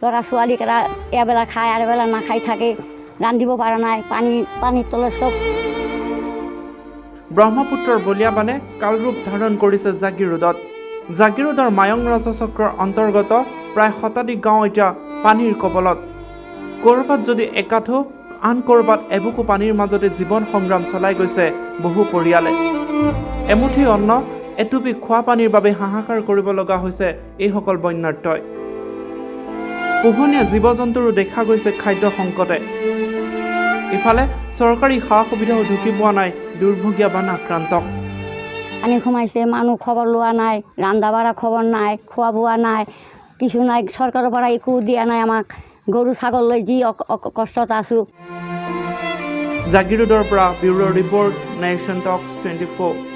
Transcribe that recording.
ল'ৰা ছোৱালীকেইটা এবেলা খায় আৰু এবেলা নাখাই থাকে, ৰান্ধিব পৰা নাই, পানী পানীৰ তলত চব। ব্ৰহ্মপুত্ৰৰ বলীয়া বানে কালৰূপ ধাৰণ কৰিছে জাগিৰোডত। জাগিৰোডৰ মায়ং ৰাজচক্ৰৰ অন্তৰ্গত প্ৰায় শতাধিক গাঁও এতিয়া পানীৰ কবলত। ক'ৰবাত যদি একাঠু, আন ক'ৰবাত এবুকু পানীৰ মাজতে জীৱন সংগ্ৰাম চলাই গৈছে বহু পৰিয়ালে। এমুঠি অন্ন, এটুপি খোৱা পানীৰ বাবে হাহাকাৰ কৰিব লগা হৈছে এইসকল বন্যাৰ্তই। পোহনীয়া জীৱ জন্তুৰো দেখা গৈছে খাদ্য সংকটে। ইফালে চৰকাৰী সা সুবিধাও ঢুকি পোৱা নাই দুৰ্ভগীয়া বান আক্ৰান্তক। পানী সোমাইছে, মানুহ খবৰ লোৱা নাই, ৰন্ধা বঢ়া খবৰ নাই, খোৱা বোৱা নাই, কিছু নাই। চৰকাৰৰ পৰা একো দিয়া নাই আমাক। গৰু ছাগল লৈ যি কষ্টত আছোঁ। জাগিৰোডৰ পৰা bureau report, nation talks 24।